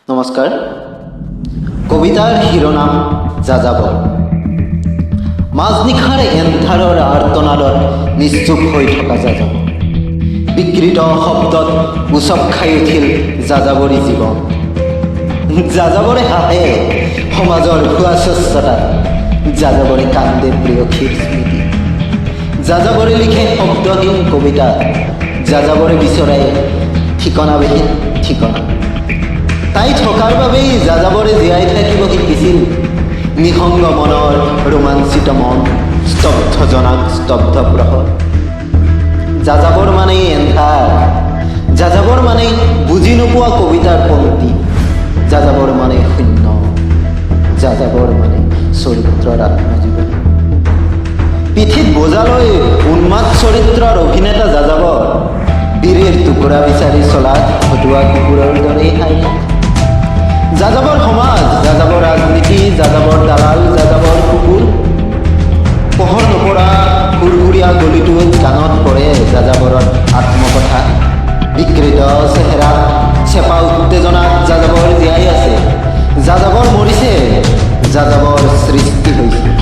নমস্কাৰ। কবিতাৰ শিৰোনাম যাযাবৰ। মাজনিশাৰ এন্ধাৰৰ আৰ্তনাদত নিশ্চুপ হৈ থকা যাযাবৰ। বিকৃত শব্দত উচপ খাই উঠিল যাযাবৰী জীৱন। যাযাবৰে হাঁহে সমাজৰ ভুৱা স্বচ্ছতাত। যাযাবৰে কান্দে প্ৰেয়সীৰ স্মৃতি। যাযাবৰে লিখে শব্দহীন কবিতা। যাযাবৰে বিচৰে ঠিকনাবিহীন ঠিকনা। তাই থকাৰ বাবেই যাযাবৰে জীয়াই থাকিব শিকিছিল। নিসংগ মনৰ ৰোমাঞ্চিত মন, স্তব্ধ জনাক, স্তব্ধ প্ৰহৰ। যাযাবৰ মানেই এন্ধাৰ। যাযাবৰ মানেই বুজি নোপোৱা কবিতাৰ পংক্তি। যাযাবৰ মানে শূন্য। যাযাবৰ মানে চৰিত্ৰৰ আত্মজীৱনী। পিঠিত বোজা লৈ উন্মাদ চৰিত্ৰৰ অভিনেতা যাযাবৰ। বিড়িৰ টুকুৰা বিচাৰি চলা হতুৱা কুকুৰৰ দৰেই হাই। যাযাবৰ সমাজ, যাযাবৰ ৰাজনীতি, যাযাবৰ দালাল, যাযাবৰ কুকুৰ। পোহৰ নপৰা সুৰসুৰীয়া গলিটোত কাণত পৰে যাযাবৰৰ আত্মকথা। বিকৃত চেহেৰাত চেপা উত্তেজনাত যাযাবৰ জীয়াই আছে। যাযাবৰ মৰিছে, যাযাবৰ সৃষ্টি হৈছে।